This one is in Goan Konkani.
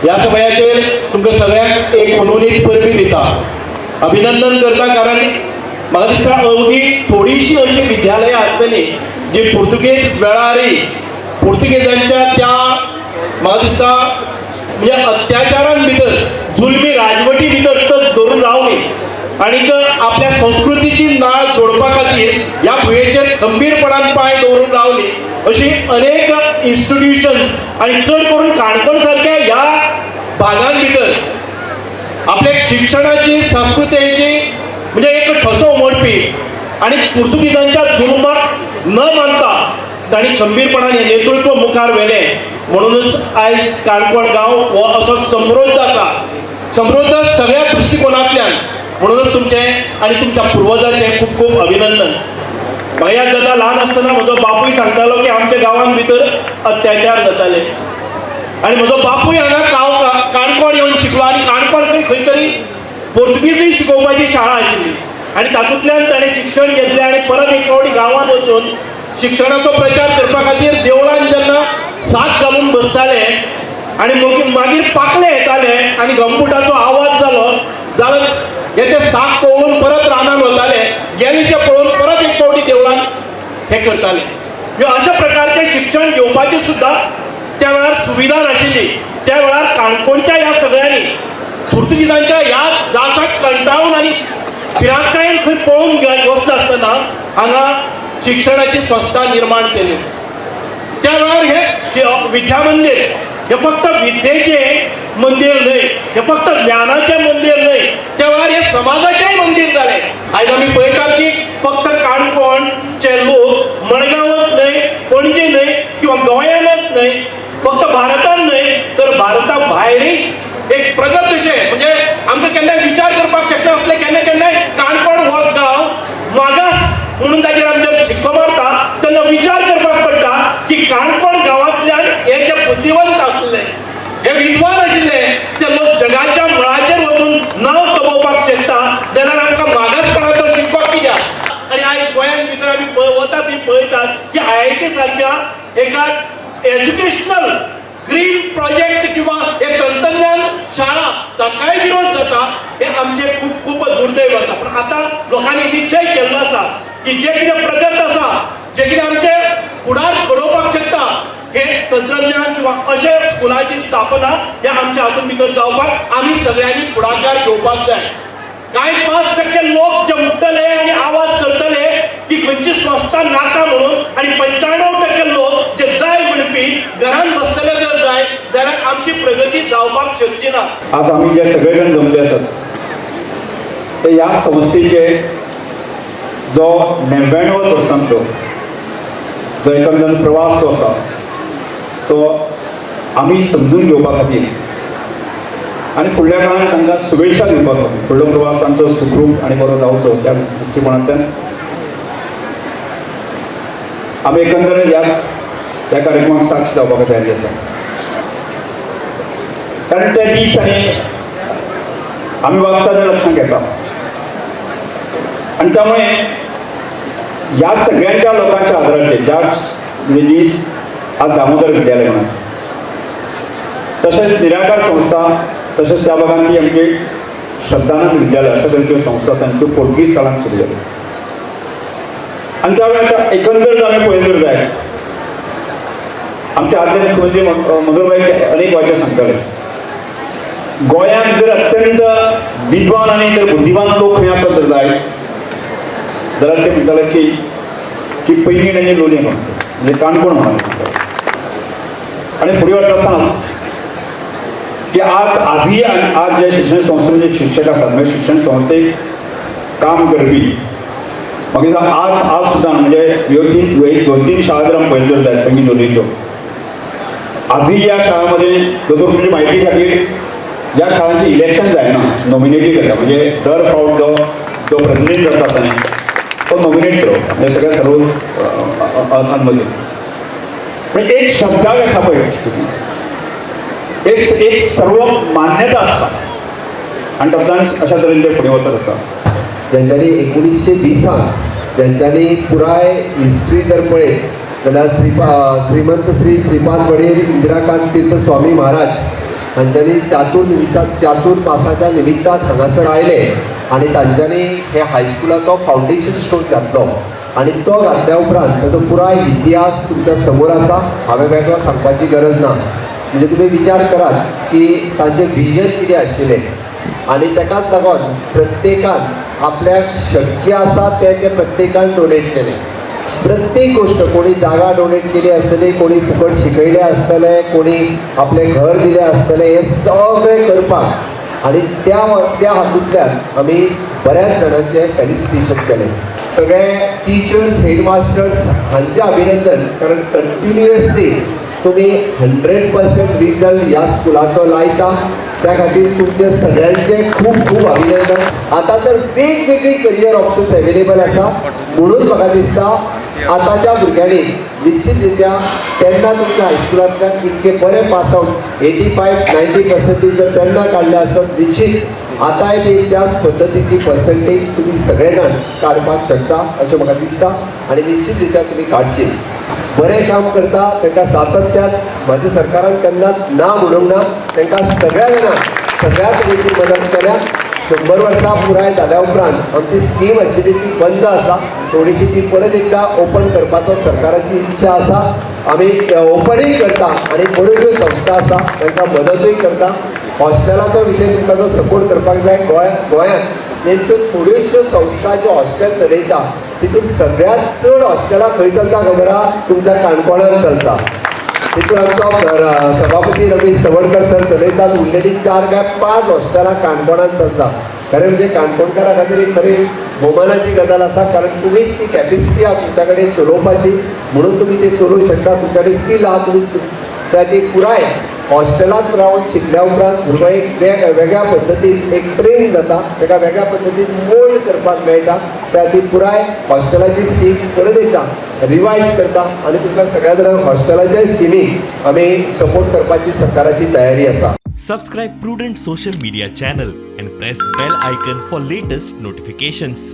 ह्या समयाचेर तुमकां सगळ्यांक एक हुनहुनीत परबी दिता, अभिनंदन करता. कारण म्हाका दिसता अवघी थोडीशी अशी विद्यालयां आसतली जी पुर्तुगेज वेळारय पुर्तुगेजांच्या त्या म्हाका दिसता म्हणजे अत्याचारान भितर, जुलमी राजवटी भितर तग धरून रावली आनीक आपल्या संस्कृतीची नाळ जोडपा खातीर ह्या भुंयेचेर खंबीरपणान पांय दवरून रावली. अशी अनेक इन्स्टिट्युशन्स आनी चड करून काणकोण सारक्या ह्या भागान भितर आपल्या शिक्षणाची, संस्कृतेची म्हणजे एक ठसो उमटपी आनी पुर्तुगीजांच्या जुलमाक न मानता तांणी खंबीरपणान हें नेतृत्व मुखार व्हेलें. म्हणूनच आयज काणकोण गांव हो असो समृद्ध आसा, समृद्ध सगळ्या दृश्टिकोनांतल्यान. म्हणूनच तुमचें आनी तुमच्या पुर्वजांचें खूब खूब अभिनंदन. म्हाका याद जाता, ल्हान आसतना म्हजो बापूय सांगतालो की आमच्या गांवांत भितर अत्याचार जाताले आनी म्हजो बापूय हांगा काणकोण येवन शिकलो आनी काणकोण खंय खंय तरी पोर्तुगीजूय शिकोवपाची शाळा आशिल्ली आनी तातूंतल्यान ताणें शिक्षण घेतलें आनी परत एक फावटी गांवांत वचून शिक्षणाचो प्रचार करपा खातीर देवळान जेन्ना साक घालून बसताले आनी मागीर पाखले येताले आनी गमबुटाचो आवाज जालो जालो हे ते साक पळोवन परत रानान वताले, गेलेशे पळोवन परत एक फावटी देवळान हे करताले. ह्यो अशा प्रकारचें शिक्षण घेवपाची सुद्दां त्या वेळार सुविधा नाशिल्ली. त्या वेळार काणकोणच्या ह्या सगळ्यांनी पुर्तुगीजांच्या ह्या जाचाक कंटाळून आनी पिराकायेन खंय पळोवन वचनासतना हांगा शिक्षणाची संस्था निर्माण केली. त्या वेळार हे विद्या मंदिर हे फक्त विद्येचें मंदीर न्हय, हे फक्त ज्ञानाचें मंदीर न्हय, त्या वेळार हे समाजाचेंय मंदीर जालें. आयज आमी पळयतात की फक्त काणकोणचे लोक मडगांवच न्हय, पणजे न्हय किंवा गोंयांतच न्हय, फक्त भारतान न्हय तर भारता भायरय एक प्रगत अशें, म्हणजे आमकां केन्नाय विचार करपाक शकनासलें. केन्ना केन्नाय काणकोण हो गांव मागास म्हणून ताचेर आमचेर शिक्को मारता तेन्ना विचार करपाक पडटा की काणकोण गांवांतल्यान हे जे बुद्धिवंत आसले, हे विद्वान आशिल्ले, ते लोक जगाच्या मळाचेर वचून नांव कमोवपाक शकता जाल्यार आमकां मागासपणाचो शिक्को कित्याक? आनी आयज गोंयांत भितर आमी वता ती पळयतात की आयआयटी सारक्या एका एज्युकेशनल ग्रीन प्रोजेक्ट किंवा एक तंत्रज्ञान शाळा ताकाय विरोध जाता, हे आमचें खूब खूब दुर्दैव आसा. पूण आतां लोकांनी निश्चय केल्लो आसा की जे कितें प्रगत आसा, जे कितें आमचें फुडार घडोवपाक शकता, हे तंत्रज्ञान किंवा अशे स्कुलाची स्थापना हे आमच्या हातूंत भितर जावपाक आमी सगळ्यांनी फुडाकार घेवपाक जाय. कांय 5% लोक जे उठ्ठले आनी आवाज करतले की खंयची संस्था नाका म्हणून आनी 95% लोक जे जाय म्हणपी घरान बसतले जर जाय जाल्यार आमची प्रगती जावपाक शकची ना. आज आमी जे सगळे जाण जमले आसात ते ह्या संस्थेचे जो 99 वर्सांचो जो एकंदर प्रवास जो आसा तो आमी समजून घेवपा खातीर आनी फुडल्या काळान तांकां शुभेच्छा दिवपा खातीर, फुडलो प्रवास तांचो सुखरूप आनी बरो जावचो त्या दृश्टिकोणांतल्यान आमी एकंदर ह्या ह्या कार्यक्रमाक साक्ष जावपा खातीर आयिल्ले आसा. कारण ते दीस आनी आमी वाचता ते लक्षांत घेता आनी त्यामुळे ह्या सगळ्यांच्या लोकांच्या आदाराचेर ज्या म्हणजे दीस आज दामोदर विद्यालय म्हणा, तशेंच निराकार संस्था, तशेंच त्या भागांत ती आमची श्रद्धानंद विद्यालय, अशा तरेच्यो संस्था आसा त्यो पोर्तुगीज काळान सुरू जाल्यो. आनी त्या वेळार एकंदर जर आमी पळयत जर जायत, आमचे आदले मुख्यमंत्री मनोहरभाई अनेक वाक्य सांगताले, गोंयांत जर अत्यंत विद्वान आनी जर बुद्धिमान लोक खंय आसत जर जायत जाल्यार ते म्हणटाले की की पैंगीण आनी लोलयें म्हणटा, म्हणजे काणकोण म्हणा. आनी फुडें वता आसतना की आज आजही आज जे शिक्षण संस्थेचे शिक्षक आसात, म्हणजे शिक्षण संस्थेक काम करपी, म्हाका दिसता आज आज सुद्दां म्हणजे ह्यो तीन एक दोन तीन शाळा जर आमी पळयत जर जायत पैंगीण लोलयेंच्यो, आजही या शाळांमध्ये दोतोर तुमची माहिती खातीर, ज्या शाळांचे इलेक्शन जायना, नॉमिनेटेड जाता, म्हणजे दर फावट जो जो प्रेसिडेंट जाता आसा न्ही तो नॉमिनेट करप, म्हणजे सगळ्या सर्व मध्ये. पण एक शब्दाक आसा पळय, एक एक सर्व मान्यता आसता आनी तातूंतल्यान अशा तरेन ते फुडें वचत आसता. ज्यांच्यानी 1920साक ज्यांच्यानी पुराय हिस्ट्री जर पळयत जाल्यार श्रीमंत श्री श्रीपाद वडील इंदिराकांत तीर्थ स्वामी महाराज. तांच्यांनी चातुर्मासाच्या निमित्तान हांगासर आयले आनी तांच्यांनी हे हायस्कुलाचो फावंडेशन स्टोन घातलो आनी तो घातल्या उपरांत ताचो पुराय इतिहास तुमच्या समोर आसा. हांवें वेगळो सांगपाची गरज ना. म्हणजे तुमी विचार करात की तांचें विजन कितें आशिल्लें आनी ताकाच लागून प्रत्येकान आपल्याक शक्य आसा तें ते प्रत्येकान डोनेट केलें. प्रत्येक गोश्ट, कोणी जागा डोनेट केली आसतली, कोणी फुकट शिकयलें आसतलें, कोणी आपलें घर दिलें आसतलें, हें सगळें करपाक आनी त्या त्या हातूंतल्यान आमी बऱ्याच जाणांचें फेलिसिटेशन केलें. सगळे टिचर्स, हेडमास्टर्स हांचें अभिनंदन, कारण कंटिन्युअसली तुमी 100% रिजल्ट ह्या स्कुलाचो लायता. त्या खातीर तुमचे सगळ्यांचे खूब खूब अभिनंदन. आतां तर वेगवेगळी करियर ऑप्शन्स अवेलेबल आसा, म्हणून म्हाका दिसता आतांच्या भुरग्यांनी निश्चित रित्या तेन्ना तुमच्या हायस्कुलांतल्यान इतके बरे pass out 85-90 percentage जर तेन्ना काडले आसत, निश्चित आतांय बी त्याच पद्दतीची पर्संटेज तुमी सगळे जाण काडपाक शकता अशें म्हाका दिसता आनी निश्चित रित्या तुमी काडची. बरें काम करता तांकां सातत्यान म्हाज्या सरकारान केन्नाच ना म्हणूंक ना. तांकां सगळ्या जाणांक सगळ्या तरेची मदत केल्या. 100 वर्सां पुराय जाल्या उपरांत आमची स्कीम आशिल्ली ती बंद आसा थोडीशी, ती परत एकदां ओपन करपाचो सरकाराची इच्छा आसा. आमी ओपनूय करता आनी बऱ्योश्यो संस्था आसा तांकां मदतूय करता. हॉस्टेलाचो विशय तुमकां जो सपोर्ट करपाक जाय, गोंयांत नेमक्यो थोड्योश्यो संस्था ज्यो हॉस्टेल चलयता, तितून सगळ्यांत चड हॉस्टेलां खंय चलता खबर आहा? तुमच्या काणकोणान चलता. तितून आमचो सभापती रमेश तवडकर सर चलयतात. उरलेली चार काय पांच हॉस्टेलां काणकोणान चलता. खरें म्हणजे काणकोणकारां खातीर एक खरी भोवमानाची गजाल आसा, कारण तुमीच ती कॅपेसिटी आहा तुमच्या कडेन चलोवपाची, म्हणून तुमी ते चलोवंक शकता. तुमच्या कडेन स्कील आहा. तुमी त्या पुराय हॉस्टेलांत रावन शिकल्या उपरांत भुरगो एक वेगळ्या पद्दतीन एक ट्रेन जाता, ताका वेगळ्या पद्दतीन मोल्ड करपाक मेळटा. त्या खातीर पुराय हॉस्टेलाची स्कीम परत एकदां रिवायज करता आनी तुमकां सगळ्या जाणांक हॉस्टेलाच्या स्किमीक आमी सपोर्ट करपाची सरकाराची तयारी आसा. Subscribe Prudent Social Media channel and press bell icon for latest notifications.